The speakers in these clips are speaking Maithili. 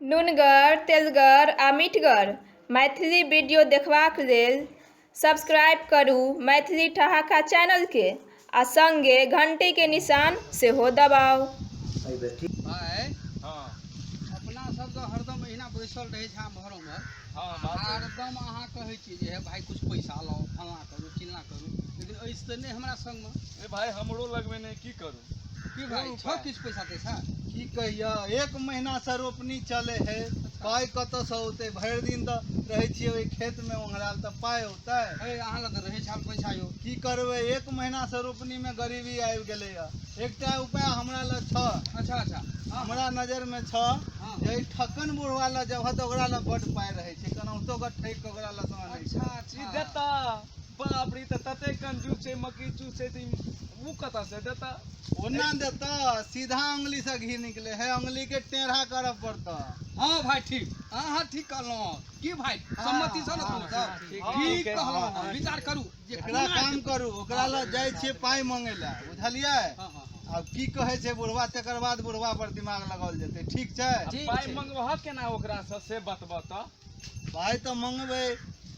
नुनगर, तेलगर आ मीठगर मैथिली वीडियो देखबाक लेल सब्सक्राइब करू मैथिली ठहाका चैनलके आ सङ्गे घंटीके निशान सेहो दबाउ। भाइ हँ अपना सब तऽ हरदम एहिना बैसल रहै छै एम्हर ओम्हर। हँ, बात सही। हरदम अहाँ कहै छी जे हे भाइ किछु पैसा लाउ, फल्लाँ करू, चिल्लाँ करू, लेकिन अछि तऽ नहि हमरा सङ्गमे। ए भाइ, हमरो लगमे नहि, की करू? की भाइ, कोन छौ उपाय? किछु पैसा तैसा? की कहिया, एक महीना से रोपनी चले है, पाइ कतऽसँ औतै? भरि दिन तऽ रहै छियै ओहि खेतमे ओंघरायल, तऽ पाइ औतै? हे, अहाँ लग तऽ रहै छल पैसा यौ। की करबै, एक महीना से रोपनीमे गरीबी आबि गेलैया। एकटा उपाय हमरा लग छह। अच्छा अच्छा, हँ। हमरा नजरमे छह जे एहि ठकन बुढ़वा लग जबह तऽ ओकरा लग बड्ड पाइ रहै छै, केनाहितो कऽ ठकि कऽ ओकरा लग आनै छै। अच्छा ई अच्छा, देता? बाप रे, ई तऽ तते कंजूस छै, मक्खी चूस छै, तऽ ओ कतऽ से देता? ओना देतऽ, सीधा उंगली से घी निकले है, उंगली के टेढ़ा करऽ पड़तऽ। हँ भाइ, ठीक, अहाँ ठीक कहलहुँ। की भाइ, सम्मति छौ ने हँ, तू सब? ठीक, ठीक ठीक। कहलहुँ। हँ, विचार करू जे एकरा कोना काम हेतै। करू, ओकरा लग जाइ छियै पाइ मंगै लए, बुझलियै? हँ हँ हँ। आब की कहै छै बुढ़वा, तकर बाद बुढ़वा पर दिमाग लगाओल जेतै, ठीक छै? आ ठीक पाइ छै। मंगबह केना ओकरासँ, से बतबह तऽ। पाइ तऽ मंगबै,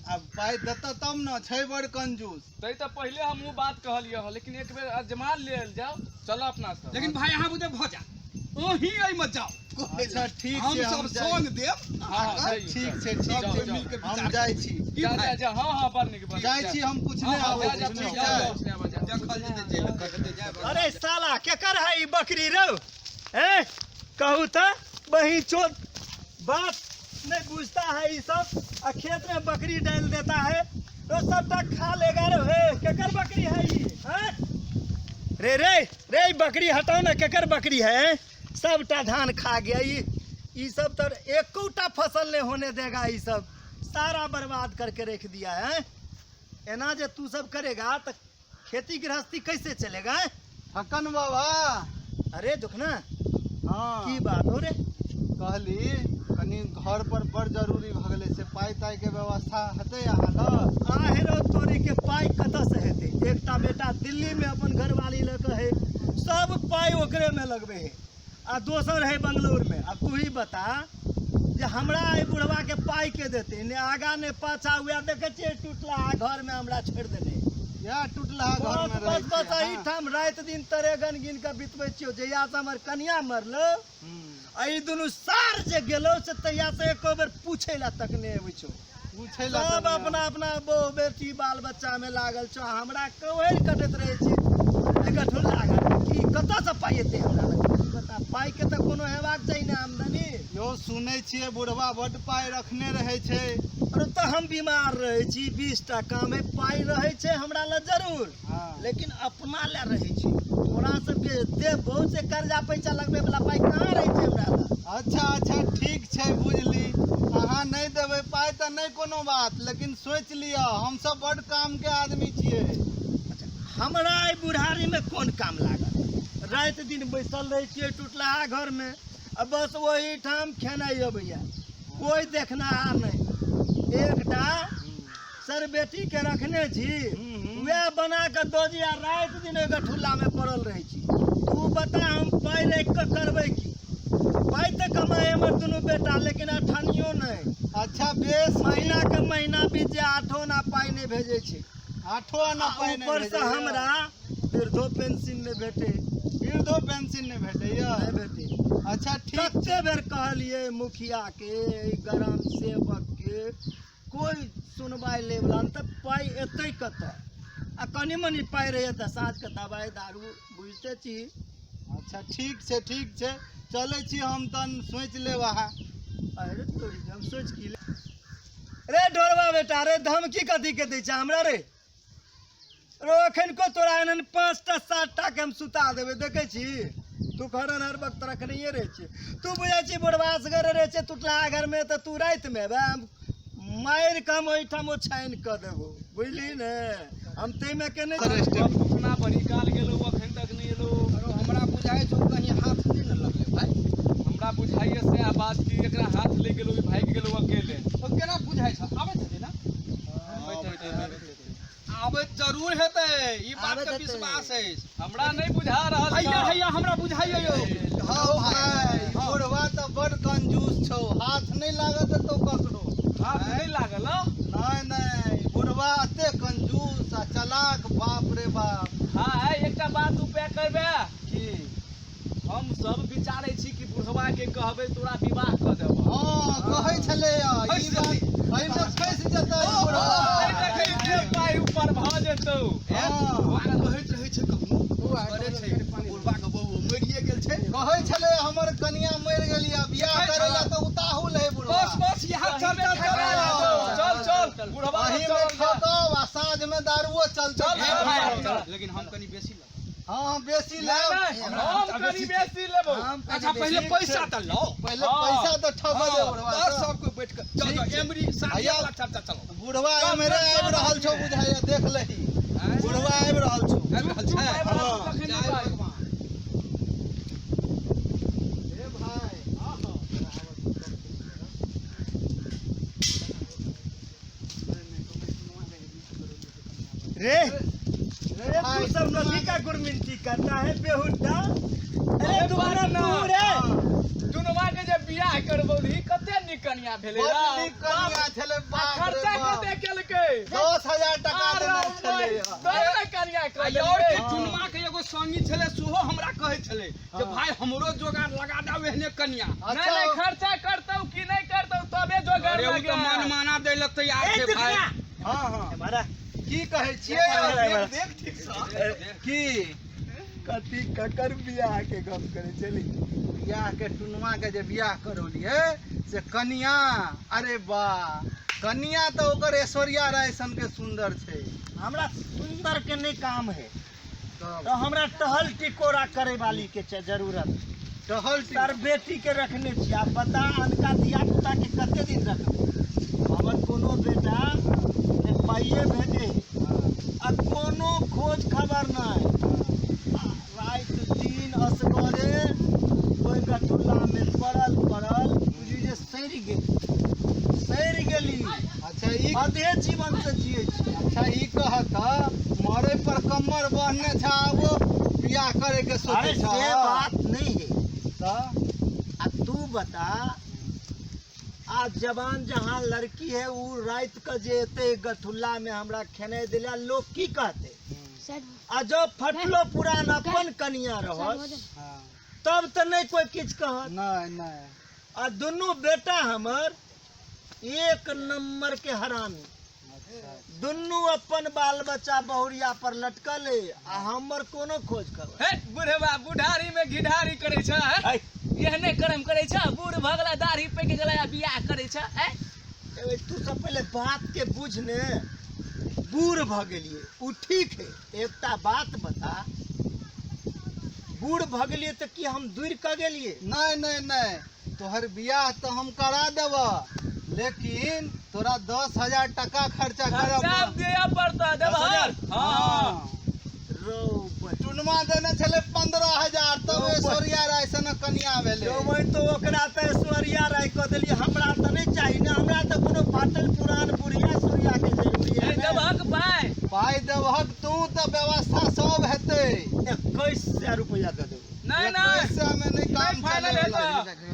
आब पाइ देतऽ तब ने, छै बड़ कंजूस। तै तऽ पहिले हम ओ बात कहलियै हँ, लेकिन एक बेर अजमा लेल जाओ, चल अपना सब। लेकिन भाइ, अहाँ बुझे भऽ जा, अहीं एहिमे जाउ। अच्छा ठीक हम छै, सब हम जाइ। संग देब। हँ हँ, अच्छा सही, ठीक चल। छै, ठीक जाउ, छै, जाउ। हम विचार जाइ करबै। छी। की जा भाइ? जा जा, हँ हँ, बड़ नीक, बड़ नीक। जाइ जा। छी हम, कुछ हँ नहि हँ, आबै जा जा, छै, पूछ ठीक जा, छै? पूछ नहि आबै, जा। देखल जेतै जे हेतै, जाय। अरे साला, केकर है ई बकरी रौ? हैं, कहू तऽ, बही चोत बात नहीं बुझता है ई सब, आ खेत में बकरी डाल देता है तो सबटा खा लेगा रे। हे, केकर बकरी है ई? हैं रे रे रे, ई बकरी हटाओ ना, केकर बकरी है? सबटा धान खा गया ई। ई सब तो एकोटा फसल नहीं होने देगा, ई सब सारा बर्बाद करके रख दिया है। एना जे तू सब करेगा तो खेती गृहस्थी कैसे चलेगा, हैं? ठकन बाबा। अरे दुखना। हँ। की बात हो रे? कहली कनि घर पर बड़ जरूरी भऽ गेलै, से पाइ ताइ के व्यवस्था हेतै अहाँ लग? आहेरो तोरी के, पाइ कतऽ से हेतै? एकटा बेटा दिल्ली में अपन घरवाली लऽ कऽ है, सब पाइ ओकरे में लगबे है, आ दोसर है बंगलोर में। अब तू ही बता जे हमरा एहि बुढ़वा के पाइ के देतै? ने आगा ने पाछा, वएह देखै छियै टूटला घर में हमरा छोड़ि देने। इएह टूटलहा घर बस मे रहै बस बस, छियै अहाँ? एहिठाम राति दिन तरेगन गिन कऽ बितबै छियौ। जहिया से हमर कनिया मरलो आ ई दुनू सार जे गेलो, से तहिया से एको बेर पूछै ला तक नहि अबै छौ। पूछै लए सब तक नहि। अपना अपना बहु बेटी बाल बच्चा में लागल छौ, आ हमरा कौहर कटैत रहै छै एहि गठुल्ला घर। की कतऽसँ पाइ एतै हमरा लग, तू बता? पाइके तऽ कोनो हेबाक चाही ने आमदनी। यौ, सुनै छियै बुढ़वा बड्ड पाइ रखने रहै छै। अरे तऽ हम बीमार रहै छी, 20 टा काम है, पाइ रहै छै हमरा लग जरूर, लेकिन अपना लए रहै छै। तोरा सबके देबौ से कर्जा पैसा लगबै वाला पाइ कहाँ रहै छै हमरा लग? अच्छा अच्छा, ठीक छै, बुझली। अहाँ नहि देबै पाइ तऽ नहि कोनो बात, लेकिन सोचि लिअ, हमसब बड्ड कामके आदमी छियै। अच्छा, हमरा एहि बुढ़ारीमे कोन काम लागल? राति दिन बैसल रहै छियै टुटलाहा घरमे, आ बस ओहिठाम खेनाइ अबैया, कोइ देखनाहार नहि। एकटा सर बेटीके रखने छी, वएह बना कऽ दऽ दिया, राति दिन ओहि गठुल्लामे पड़ल रहै छी। तू बता, हम पाइ राखि कऽ करबै की? पाइ तऽ कमाइ हमर दुनू बेटा, लेकिन अठनियो नहि। अच्छा बेस। महीना के महीना बीत जाय, आठो आना पाइ नहि भेजै छै। आठो आना आ पाइ नहि ऊपरसँ भेजैया? हमरा वृद्धो पेंशन नहि भेटै। वृद्धो पेंशन नहि भेटैया? नहि भेटै। अच्छा ठीक। कते बेर कहलियै मुखिया के, एहि ग्राम सेवक के, कोइ सुनवाइ लै वला नहि, तऽ पाइ एतै कतऽ? आ कनि मनि पाइ रहैया तऽ साँझके दबाइ दारू बुझिते छी। अच्छा ठीक छै, ठीक छै, चलै छी हम, तहन सोचि लेब अहाँ। अरे तोरी, हम सोचि की ले रे ढोरबा बेटा रे, धमकी कथी के दै छै हमरा रे? रो एखन को तोरा एहन 5 टा 7 टा के हम सुता देबै। देखै छी तू खरन हर वक्त रखनहिए रहै छी। तू बुझै छी बुढ़वा असगरे रहै छै टुटलाहा घरमे, तऽ तू रातिमे एबै, हम मारि कऽ हम ओहिठाम ओछाइन कऽ देबौ, बुझली ने? हम ताहिमे के नहि। अपना बड़ी काल गेलौ, अखन तक नहि एलौ। अरे, हमरा बुझाइ छौ कहीं हाथ नहि ने लगलै भाइ। हमरा बुझाइए सएह बात कि एकरा हाथ लागि गेलौ, ई भागि गेलौ अकेले। तो केना बुझाइ छौ, आबैत हेतै ने? आबैत जरूर हेतै, ई बात आबैत के हेतै। विश्वास अछि। हमरा नहि बुझा रहल हैया छौ। हैया, हमरा बुझाइए यौ। हौ भाइ, बुढ़वा तऽ बड़ कंजूस छौ, हाथ हाथ नहि लागल हौ? नहि नहि, बुढ़वा एते कंजूस आ चलाक, बाप रे बाप। हाँ, एकटा बात उपाय करबे। की? हम सब विचारै छी कि बुढ़वा के कहबै तोरा विवाह कऽ देबौ। हँ, कहै छलै ई बात, एहिमे फँसि जेतै ई बुढ़वा। देखै छियै, पाइ ऊपर भऽ जेतौ। हँ। कहैत रहै छै कखनो करे छै, बुढ़वा के बहु मरिए गेल छै। कहै छलै हमर कनिया मरि गेली आ बियाह करै ला तऽ उताहुल है बुढ़वा। बस बस, यहाँ चल चल चल चल चल चल बुढ़वा। अही चल में ठकब आ साँझ में दारुओ चलतै। चल, चल, चल। लेकिन हम कनि बेसी लेब। हँ हँ, बेसी लेब। हम कनि बेसी लेबौ। अच्छा, पहिले पैसा तऽ लौ। पहिले हँ। पैसा तऽ ठग दे बुढ़वा बस, सँ। सब कोइ बैठ कऽ चल चल, एमरी शादी भैया। वाला चर्चा चलो। बुढ़वा चल, एमहरे चल, आबि रहल छौ बुझाइया, देख लही, बुढ़वा आबि रहल छौ। आबि रहल छै। हँ। तखन जय भाइ। भगवान। हे भाई। रे रे, तू सब नदी का गुरमिनती करता है बेहुदा? अरे दुगना तू रे। दुनुआ के जे बियाह करबौली, कते नीक कनिया भेलै। बड राम। नीक कनिया छलै, आ बाप रे खर्चा बाप। कते केलकै? 10,000 टका देने छलै। छलै कनिया। आ और के चुनमा के एगो संगी छलै, सेहो हमरा कहै छलै जे भाई हमरो जोगाड़ लगा दाव एहने कनिया। नहीं अच्छा। नहीं, खर्चा करतौ कि नहीं करतौ तबे जोगाड़ अरे उ लगा। तऽ मनमाना दै लए तैयार ए छै भाई। दुगना। हँ हँ। हमारा की कहै छियै? देख, देख ठीक सँ की। कथी ककर बियाह के गप करे चली? बियाह के, टुनुआ के जे बियाह करौलियै से कनिया, अरे वाह, कनिया तऽ ओकर ऐश्वर्या राय सन के सुंदर छै। हमरा सुंदर के नहीं काम है। तब? तो हमरा टहल टिकोरा करे वाली के छै जरूरत। टहल सर, बेटी के रखने छी, आब बता अनका धिया पुता के कते दिन रखबै? हमर कोनो बेटा ने पाइए भेजे आ कोनो खोज खबर नहि। राति दिन असगरे ओहि गठुल्ला मे पड़ल पड़ल बुझी जे सड़ि गेली, सड़ि गेली। अच्छा ई आधे जीवन से जियै छी। अच्छा, ई कहत मरे पर कमर बन्हने छ, आब बियाह करे के सोचे अरे छ? से बात नहीं है। तऽ? आ तू बता, आज जवान जहाँ लड़की है, उ रात के जे एते गठुल्ला में हमरा खेनाइ दिला, लोग की कहते? आ जब फटलो पुरान अपन कनिया रहत हाँ। तब तऽ नहीं कोई किछु कहत। नहीं नहीं। आ दुनू बेटा हमर एक नंबर के हरामी। अच्छा। दुनू अपन बाल बच्चा बहुरिया पर लटकल है आ हमर कोनो खोज खबर। हे बुढ़वा, बुढ़ारी में घिढारी करै छ, हैं? है। एहने कर्म करै छ, बूढ़ भऽ गेला, दाढ़ी पकि गेला आ बियाह करै छ, हैं? ए, तू सब पहिले बात के बुझ ने। बूढ़ भऽ गेलियै उ ठीक है, एकटा बात बता, बूढ़ भऽ गेलियै तऽ की हम दूर कऽ गेलियै? नहीं नहीं नहीं, तोहर बियाह तऽ हम करा देबह, लेकिन तोरा 10,000 टका खर्चा करब। खर्चा दिअ पड़तौ, देबहक? हाँ। रौ बहिन। टुनमा देने छलै 15,000, तब ऐश्वर्या राय सन कनिया भेलै। रौ तो ओकरा तऽ ऐश्वर्या राय कऽ देलियै, हमरा तऽ नहि चाही ने। हमरा तऽ कोनो फाटल पुरान बुढ़िया सुढ़िया के जरूरी ए, है। देबहक पाइ? पाइ देबहक तू तऽ व्यवस्था सब हेतै। 2100 रुपया दऽ देबो। नहीं नहीं। 2100 में नहीं काम नहीं, फाइनल चलेवला। हेतौ।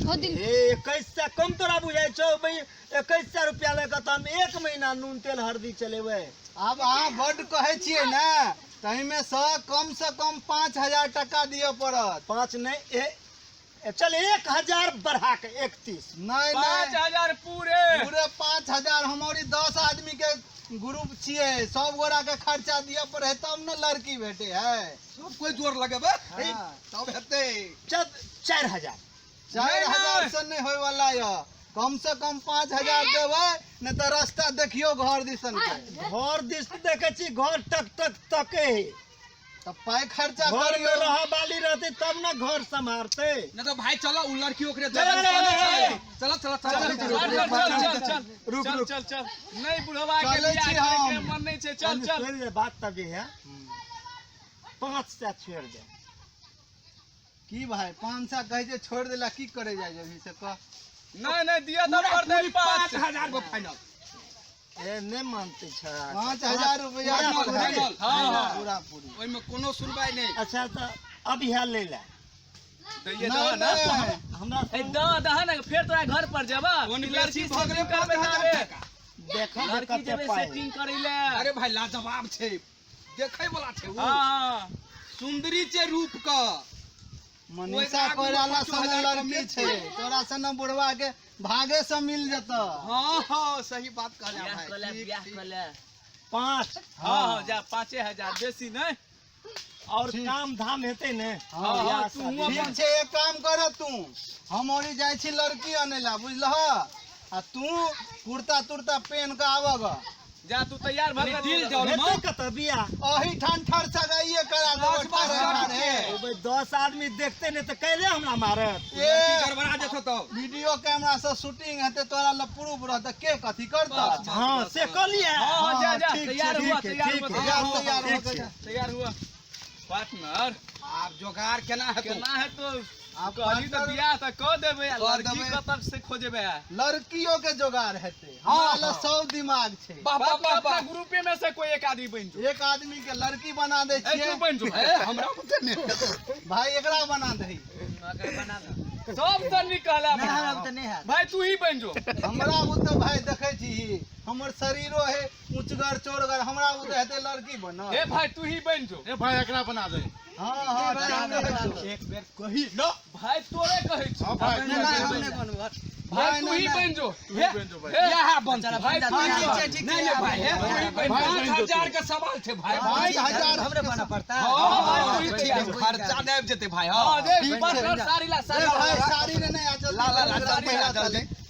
ए, 2100 कम तोरा बुझाइ छौ? भाई, 2100 रुपया लऽ कऽ तऽ हम एक महीना नून तेल हरदी चलेबै। आब अहाँ बड्ड कहै छियै ने, ताहिमे सँ कम से कम 5,000 टका दिअ पड़त। पाँच नहीं, ए, चल 1000 बढ़ा के 31। नहीं। पाँच नहीं। हजार पूरे। पूरे 5,000। हमारी 10 आदमी के ग्रुप छियै, सब गोरा के खर्चा दिअ पड़े तब ने लड़की भेटे है। सब कोइ जोर लगेबै हाँ। तब हेतै। चल 4000। चारि नहीं, हजार नहीं। से नहीं होय वाला यऽ, कम से कम 5,000 देबै, नहीं तऽ रास्ता देखियौ घर दिसन के। घर दिस देखै छी, घर टक टक तके है। तऽ पाइ खर्चा घर में करियौ। रह बाली रहते तब ने घर सम्हारते। नहीं तो भाई चलो, उ लड़की ओकरे चल, चल, चल, चलो चलो चल चलो। चल चल चल चल। रुक, चल रुक। चल चल, नहीं बुढ़वा के चलै बियाह छी करे के हम। मन नहीं छै, चल चल। छोड़ि दे बात, तब जे है 500 छोड़ि दे। की भाई, 500 कहै छै छोड़ि देला, की करे जाइ जेबही से कह। नहीं नहीं, दिया तो पड़तै पाँच। 5,000 गो फाइनल। ए, नहीं मानते छ। 5,000 रुपया। Final, final. हाँ, हाँ। पूरा पूरी। ओहिमे कोनो सुनवाई नहि। अच्छा, तऽ अब इएह ले ले। दैये दह ना। नहीं, हमरा ए दह दह ना, फेर तोरा घर पर जेबा कोन कि बेसी लड़की भऽ गेलै सेटिंग करबै 5,000 ताबे। टाका। देखा जे लड़की कते जेबै पाइ। सेटिंग करै ले। अरे भाई लाजवाब छै, देखै वाला छै उ। हाँ। सुंदरी छै रूप क। मनीषा ओहि कोइराला आगू सन 5,000 लड़की कमे छै, तोरा सन बुढ़वा के भागे से मिल जेतऽ। हाँ हाँ सही बात कहले बियाह भाई। कऽ ले, ठीक, बियाह ठीक। कऽ ले। 5। हाँ हाँ जा, 5,000 बेसी नहीं। और ठीक। काम धाम हेतै ने? हाँ, हाँ, तू हुआं ठीक छै, एक काम कर तू, हम ओरी जाइ छी लड़की अनै ला, बुझलह? आ तू कुर्ता तुर्ता पेन के आबऽ ग। जा तू तैयार भऽ के दिल जाओ। हेतै कतऽ बियाह? अही ठान ठार सगाइये करा देबो, बस, बस, ठाढ़े ठाढ़े। ओ भाई 10 आदमी देखते ने तऽ कैले हमरा मारत। ए गड़बड़ा जेतौ तब। वीडियो कैमरा से शूटिंग हेतै, तोरा लग प्रूफ रहतै, के कथी करतौ? हाँ से कऽ लिअ। हाँ हाँ जा जा, ठीक छै, तैयार हुआ, ठीक है, तैयार ठीक हुआ, है। जा, तैयार हुआ, तैयार ठीक हो के छै। जा। तैयार हुआ। पार्टनर आब जोगार केना हेतौ? केना हेतौ? आब कहली तऽ पार्टनर- बियाह तऽ कऽ देबै, आ कऽ लड़की देबै। कतऽ से खोजेबै? लड़कियों के जोगार हेतै, हाँ, हमरा लग हाँ। सब दिमाग छै। वाह वाह वाह अपना वाह। ग्रुपे में से कोई एक आदमी बनि जो। एक आदमी के लड़की बना दै ए छियै। तू बनि जो। ए हमरा बुते नहि हेतौ। भाई एकरा बना दही। सब से निकल नहीं, हमरा बुते नहीं हैत। भाई तू ही बनि जो। हमरा बुते भाई देखै छी, हमर शरीरो है ऊंचगर चौड़गर, हमरा बुते हेतै लड़की बनल। ए भाई तू ही बनि जो। ए भाई एकरा बना दे। हाँ हाँ ठीक कहै छौ। एक बेर कही न। भाई तोरे कहै छी। हाँ भाई नहीं, नहीं, हम नहीं बनबै। भाई तू नहीं, ही नहीं। बनि जो। तू ही बनि जो भाई। इएह बनतै। भाई तू ही ठीक बन। छै, ठीक नहीं छै। नहीं भाई, हे तू ही बनि जो। 5,000 के सवाल छै भाई। 5,000 हमरे बनऽ पड़ता। हाँ भाई तू ही ठीक तैयार है, हो। खर्चा नहि आबि जेतै भाई। हाँ हाँ दे ठीक छै। पार्टनर साड़ी ला, ए साड़ी ला। भाई साड़ी रे नहीं आ जल्दी। ला ला ला एकरा जल्दी पहिरा ला, जल्दी। जल्दी।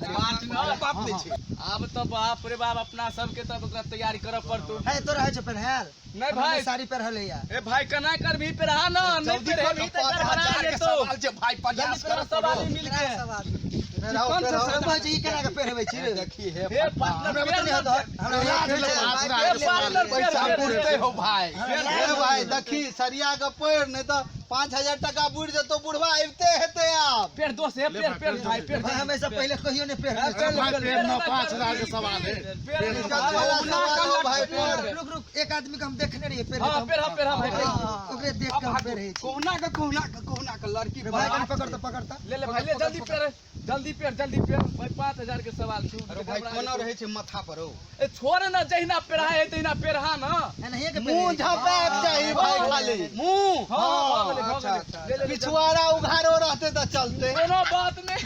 पार्टनर बाप नहि छै। आब तऽ बाप रे बाप, अपना सबके तब ओकरा तैयारी करऽ पड़तौ। है तोरा होइ छौ पेन्हायल? नहीं हमरा भाई। नहि साड़ी पेन्हल या। ए भाई केना करबही पेरहा ना, नहीं जल्दी पेरहेबही कर, तऽ गड़बड़ा 5,000 के जेतौ। सवाल छै भाई, प्रयास जल्दी कर सब आदमी मिल के। सब आदमी। पेराओ, चिकन से पेराओ। सजा। भाई जी, ई केना के पेरहबै छी रे? देखी हे हे पार्टनर हमरा पेर बुते नहीं ना। हेतौ। हमरा लाज पेर ले, छै, लाज भाई, ले। पेर ले। पार्टनर पेर, पैसा पेर, पुरतै पेर। हो भाई। ए भाई देखी सरिया के पैर, नहीं तो 5,000 टका बुड़ जेतौ, बुढ़वा आबिते हेतै आब। पेर दोस्त, हे पेर, पेर भाई, पेर। भाई, हम एहिसँ पहिले कहियो नहि पेरने छी। भाई पेड़ ना, 5,000 के सवाल है। पेर इज्जत वाला सवाल हो भाई, पेर। रुक रुक, एक आदमी के हम देखने रहियै पेरहैत। हाँ पेर, हाँ पेर, हाँ भाई पेर। ओकरे देख के हम पेरहै छी। कहुना के कहुना के कहुना के लड़की रे भाई, कनि पकड़ तऽ, पकड़ तऽ। ले ले भाई ले, जल्दी पेर, जल्दी पेर, जल्दी पेर भाई। 5,000 के सवाल छौ। अरे भाई कोना रहै छै माथा पर हो। ए छोड़ ना, जहिना पेरहा है तहिना पेरहा ना। एनाहिए के मुंह पेरहै छी। झपाक चाही भाई खाली। मुंह हाँ भऽ गेलै, भऽ अच्छा, गेलै। अच्छा। ले ले ले, पिछुआरा उघारो रहते तऽ चलते। कोनो बात नहीं।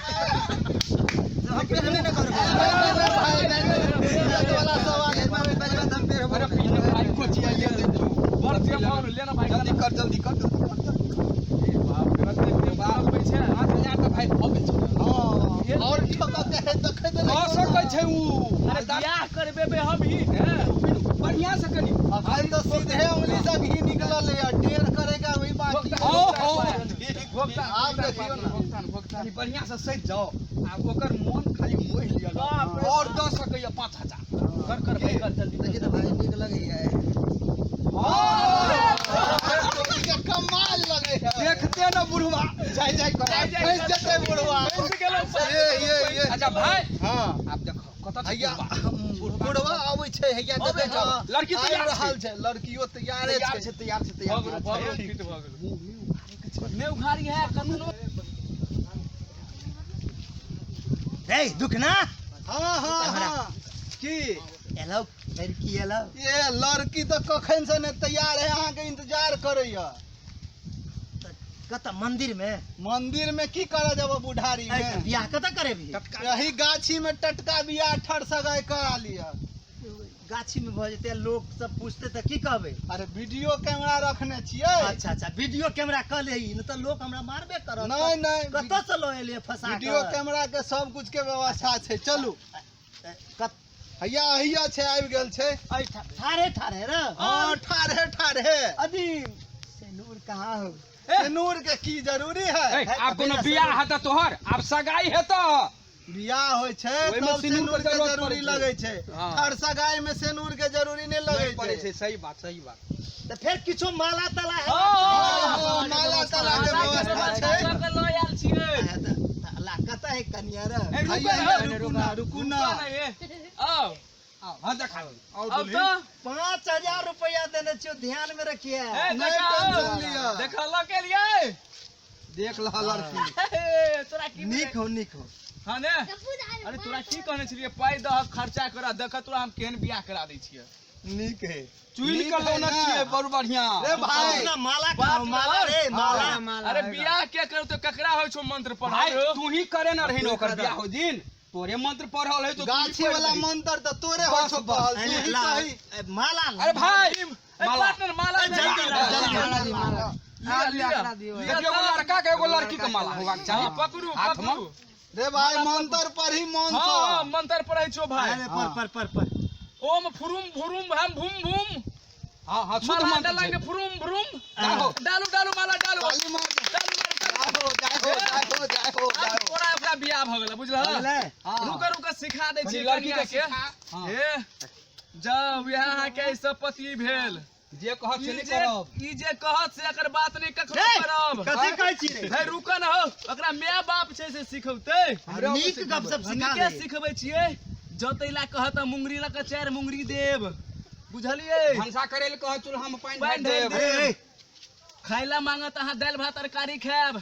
हम पेरबे नहि करबै। नहीं, नहीं, भाई, नहीं, नहीं, इज्जत वाला सवाल है। पहली बात हम पेरबो अरे नहि। पीने भाई कोचिया ले तू। बड़ प्रेम भऽ गेलै, ले ना भाई। जल्दी कर, जल्दी कर, जल्दी कर, जल्दी कर। ए बाप रे, एते प्रेम भऽ छै। 5,000 तऽ भाई भऽ गेल छै। हाँ, और ठोका के है देखै देलै। कऽ सकै छै उ। अरे बियाह करबेबै हम ही ने। बढ़िया से कनी। अखन तऽ सीधे उंगली से घी निकलल है, टेढ़ करे के अभी बाकी। हो हो भोगतान, आब देखियौ ना। भोगतान, भोगतान। कनी बढ़िया से सजि जाओ आ ओकर मोन खाली मोहि लिअ बाप रे। और दऽ सकैया 5,000। कर कर भाई कर जल्दी। देखी तऽ भाई, नीक लगैया। तोरी के कमाल लगे है। देखते न बुढ़वा जाय जाय कर। जाय जाय फंसि जेतै बुढ़वा। फंसि गेलौ। ये ये ये। अच्छा भाई हाँ आब देखो कतऽ छै हैया बुढ़वा। बुढ़वा आबै छै, हैया देखै छौ। लड़की आबि तैयार रहल छै। छै, लड़कियो तैयारे तैयार छै। छै, तैयार छै, भऽ तैयार गेलौ, छै। भऽ गेलौ, फिट भऽ गेलौ। ने उघारी है कतनो। रे दुखना। हाँ हाँ हाँ की एलौ लड़की एलौ? ये लड़की तऽ कखन से ने तैयार है, अहाँके इंतजार करैया। कतऽ मंदिर में? मंदिर में की करऽ जेबो बुढ़ारी में? बियाह कतऽ करेबही? यही गाछी में टटका बियाह ठर सगाई करा लिअ। गाछी में भऽ जेतै, लोक सब पूछते तऽ की कहबै? अरे वीडियो कैमरा रखने छियै। अच्छा अच्छा, वीडियो कैमरा कऽ लेही, नहि तऽ लोक हमरा मारबे करत। नहीं नहीं, कतऽ से लऽ एलियै फंसा कऽ? वीडियो कैमरा के सब कुछ के व्यवस्था छै। चलू। कत हैया हैया छै, आबि गेल छै। ठाढ़े ठाढ़े रे? हाँ ठाढ़े ठाढ़े। अभी सिनूर कहाँ हो? सिनूर के की जरूरी है? ए, आब कोनो बियाह हेतऽ तोहर? आब सगाई हेतऽ। बियाह होइ छै ओहिमे तब सिनूर सिनूर के के जरूरत जरूरी पड़ै छै। लगै छै। हाँ। हर सगाई में सिनूर के जरूरी नहि लगै पड़ै छै। छै, सही बात, सही बात। तऽ फेर किछो माला ताला है? हाँ, हाँ, माला ताला के व्यवस्था छै। सबके लऽ आयल छियै। अल्लाह कतऽ है कनिया रे? ए, रुको हैया, ना, हैया, रुकू ना, रुकू ना। रुको ना, ए। आउ, आउ, हाँ देखा। आउ तऽ। 5,000 रुपया देने छियो, ध्यान में रखिए। ए, नहि देखा, टेंशन लिअ। देखा, लऽ के एलियै। देख लह लड़की। तोरा की नीक हो, नीक हो। हाँ ने? अरे तोरा की कहने छलियै, पाइ दहक खर्चा करा, देख तोरा हम केहन बियाह करा दै छियै। नीक है। चुनि के लौने छियै बड़ बढ़िया। रे भाई अपना माला बात कहाँ, माला रे माला। अरे बियाह के करू तो ककरा होइ छौ मंत्र भाई पढ़ल? तू ही करे न रही ओकर बियाह हो दिन, तोरे मंत्र पढ़ल है तो तू ही गाछी पढ़ वाला दही। मंत्र तऽ तोरे होइ छौ कहल, तू ही कही। माला। अरे भाई माला। पार्टनर माला जल्दी ला, जल्दी ला। लिया, लिया। देखियौ, एगो लड़का के एगो लड़की के माला होबाक चाही। पकड़ू हाथ में। पकड़ू। रे भाई मंत्र पढ़ी मन हाँ सँ। मंत्र पढ़ै छौ भाई। अरे पर पर पर पर। ओम फुरुम भुरुम हम भुम भुम। हाँ हाँ शुद्ध माला मंत्र डालेंगे छै। फुरुम भुरुम। जाहो। डालू डालू माला डालू। ताली मार। डालू मारू, जाहो जाहो जाहो जाहो आब जाहो। तोरा ओकरा बियाह भऽ गेलै, बुझलह? बुझलै? रुक रुक, सिखा दै छी कनी लड़की कनिया के के। सिखा। हाँ। हे जब इएह अहाँके सब पति भेल, जे कहत से ई नहि जे करब। ई जे कहत से एकर बात नहि कखनो रे, करब। कथी कहै छी रे? हे रुक न हौ, ओकरा माय बाप छै से सिखौतै। नीक गप सब सिखा नीके दे। सिखबै छियै। जतै ला कहत मुंगरी लऽ कऽ 4 मुंगरी देब, बुझलियै? भनसा करे लए कहत चूल्हा में पानि पानि ढारि ढारि देब। अरे ए, खाय ला मांगत अहाँ दालि भात तरकारी खायब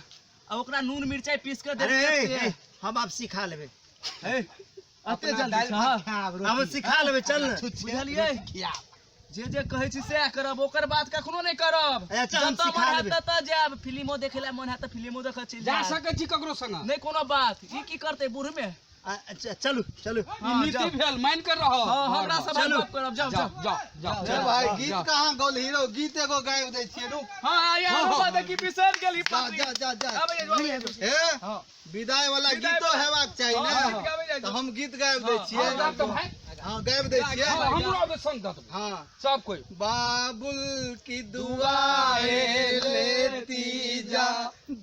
आ ओकरा नून मिरचाइ पीस कऽ अरे देब। ए, ए, हम आब सिखा लेबै। हे अते अपना जल्दी दालि छह? खाब हम सिखा लेबै, चल ने। बुझलियै? जे जे कहै छी सएह करब, ओकर बात कखनो नहि करब। अच्छा, हम जतऽ सिखा मन हैत लेबै। ततऽ जायब। फिल्मो देखै लए मन हैत तऽ फिल्मो देखऽ चलि जा जायब। सकै छी ककरो संग? नहि कोनो बात। ई की करतै बूढ़ मे? अच्छा, चलू चलू। ई नीति भेल, मान कर रहो। हाँ, हमरा सब चलू। गप करब, जाउ जाओ जाउ। जाओ जाओ। रे भाई गीत कहाँ गौल हीरो, गीत एगो गाबि दै छियै, रुक। हाँ यार, रुपा देखी बिसरि गेली जा पत्री। जा जा जा। आबै जाउ, आबै जाउ। हे विदाई वाला विदाई गीतो वाला। हेबाक चाही हाँ, ने, गीत गाबै जाइ तऽ हम गीत गाबि दै छियै। हाँ, तो भाई हाँ गाबि दै छियै। हाँ, हमरो आबै संग दऽ देबै। हाँ सब कोई। बाबुल की दुआएं लेती जा,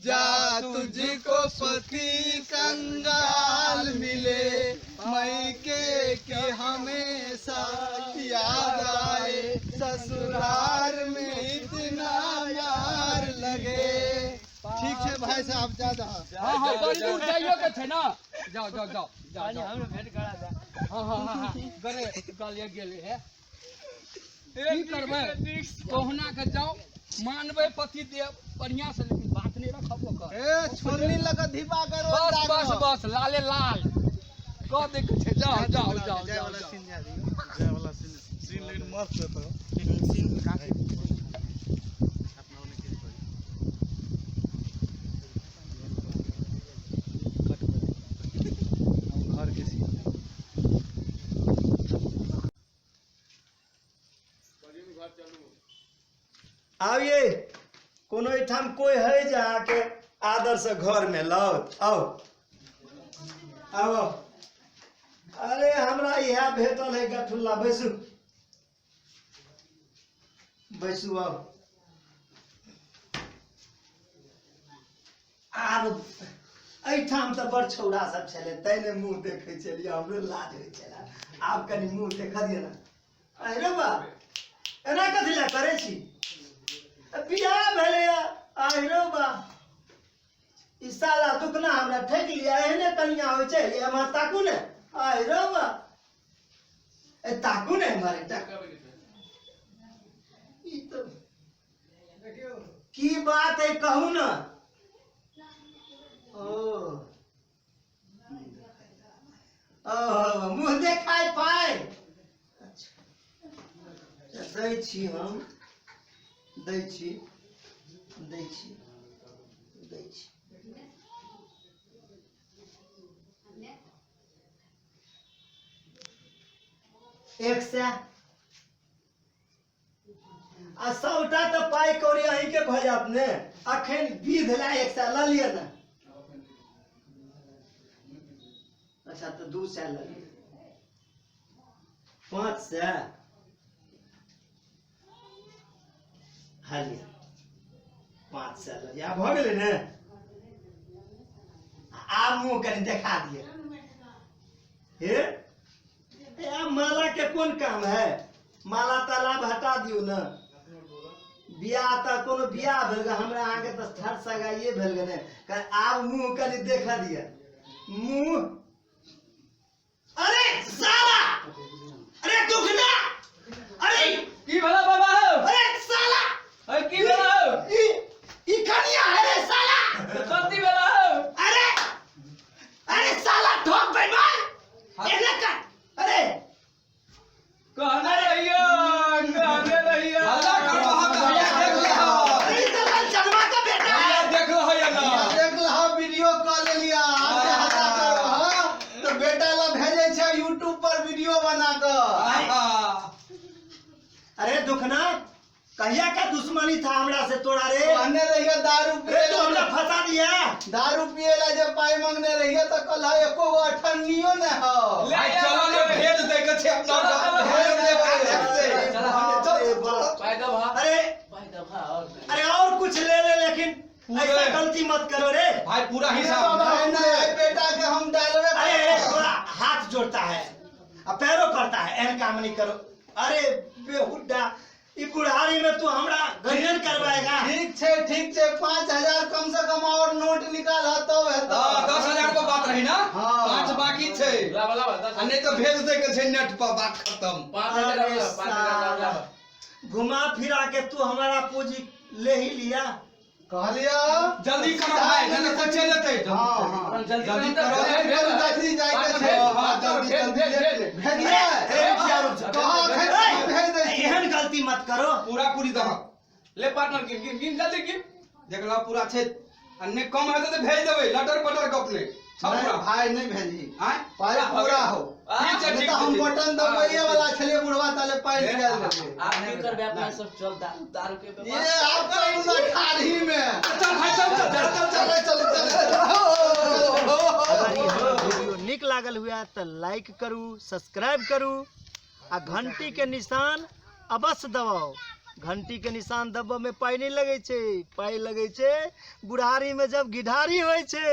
जा तुझको पति कंगाल मिले, मैके के हमेशा याद आए, ससुराल में इतना प्यार लगे। ठीक है भाई साहब, जा जा। हाँ हाँ बड़ी दूर जाइयो के छै ना, जाओ जाओ जाओ जाओ जाओ। हाँ हाँ हाँ हाँ गले गले गेले है। की करबै, कहुना के जाओ, मानबै पति देव बढ़िया से, लेकिन बात नहीं रखब ओकर। ए छोलनी लगा धीपा करो। बस बस बस, लाले लाल कह दे के छै। जाओ जाओ जाओ जय जाओ वाला जाओ। सीन जा दियौ। जय वाला सीन, सीन लेकिन मस्त है तो। सीन काफी। अपना ओने की करी। घर के सीन। आबिये, कोनो एहिठाम कोई है जे अहाँके आदर से घर में लाओ? आओ आओ। अरे हमरा इएह भेटल है गठुल्ला। बैसू बैसू, आउ। आब एहिठाम तऽ बड़ छौड़ा सब छलै, तैं ने मुँह देखै छलियै, हमरो लाज होइ छलै। आब कनि मुँह देखऽ दिअ ने। अरे बा, एना कथी लए करै छी? बियाह भेलैया। आहिरो बा, ई साला दुखना हमरा ठकि लिया। एहने कनिया होइ छै? एम्हर ताकू ने। आहिरो बा, ए ताकू ने एम्हर एकटा। ई तऽ की बात है, कहू ने। ओ ओ मुँह देखाय पाय। अच्छा, दै छी हम, दै छी दै छी दै छी। 100 आ सबटा तऽ पाइ कौड़ी अहींके भऽ जायत ने। अखन विध लए 100 लऽ लिअ ने। अच्छा, तऽ 200 लऽ लिअ। 500 हा लिअ, 500 लऽ लिअ। आब भऽ गेलै ने? आब मुँह कनि देखा दिअ। हे ए, आब माला के कोन काम है? माला ताला आब हटा दियौ ने। बियाह तऽ कोनो बियाह भेल गे? हमरा अहाँके तऽ थर सगाइए भेल गे ने। आब मुँह कनि देखा दिअ मुँह। अरे साला, अरे दुखना, अरे की भेला बाबा हौ? अरे साला। अरे की भेला हौ? ई ई कनिया है रे साला। तऽ अरे दुखना, कहिया का दुश्मनी था हमरा से तोरा रे? कहने रहिए दारू अरे पिए तू हमरा फंसा दिया। दारू पिए ला जे पाई मांगने रहिए तो कल है एको गो अठन्नियो ने हो। भाई चलो ने भेज दे के छै अपना भेज दे के छै। अरे बाप। अरे अरे और कुछ ले ले, लेकिन ऐसा गलती मत करो रे। भाई पूरा हिसाब। नहीं नहीं बेटा के हम डालबे। अरे अरे, थोड़ा हाथ जोड़ता है आ पैरों पड़ता है, एहन काम नहीं करो। अरे बेहुदा, ई बुढ़ारी में तू हमरा गंजन करवाएगा? ठीक छै ठीक छै, 5000 कम से कम और नोट निकाल तब हेतौ। हाँ, 10,000 पर बात रही ना। हाँ। 5 बाकी छै आ नहीं तो भेज दे के छै नेट पर, बात खत्म। अरे साला, घुमा फिरा के तू हमारा पूंजी ले ही लिया। कहलियो जल्दी करो भाई, नहीं तो कोई चल जेतै। हाँ हाँ जल्दी करो। जल्दी जाके छै। हाँ, जल्दी जल्दी भेजिए। ए, रुक जा, रुक जा। कहाँ एखन भेज दै छी। एहन गलती मत करो। पूरा पूरी दहक ले पार्टनर, गिन गिन गिन, जल्दी गिन। देख ला पूरा छै आ नहीं कम हेतै तऽ भेज देबै, लटर पटर गप नहि सब नहीं, पूरा। भाई नहीं भेजी। आँय? पाई पूरा हो। ठीक छै नहीं ठीक तो हम छै। बटन दबैये वाला छलिए बुढ़वा, ताले पाई निकाल देबै। ये आप चलू ना खाड़ी में। चल भाई, चल चल चल चल। चल चल चल चल। अगर ई हमर वीडियो नीक लागल हुए तऽ लाइक करू, सब्सक्राइब करू आ घंटी के निशान अवश्य दबाउ। घंटी के निशान दबऽ में पाइ नहि लगै छै, पाइ लगै छै बुढ़ारी में जब घिढारी होइ छै।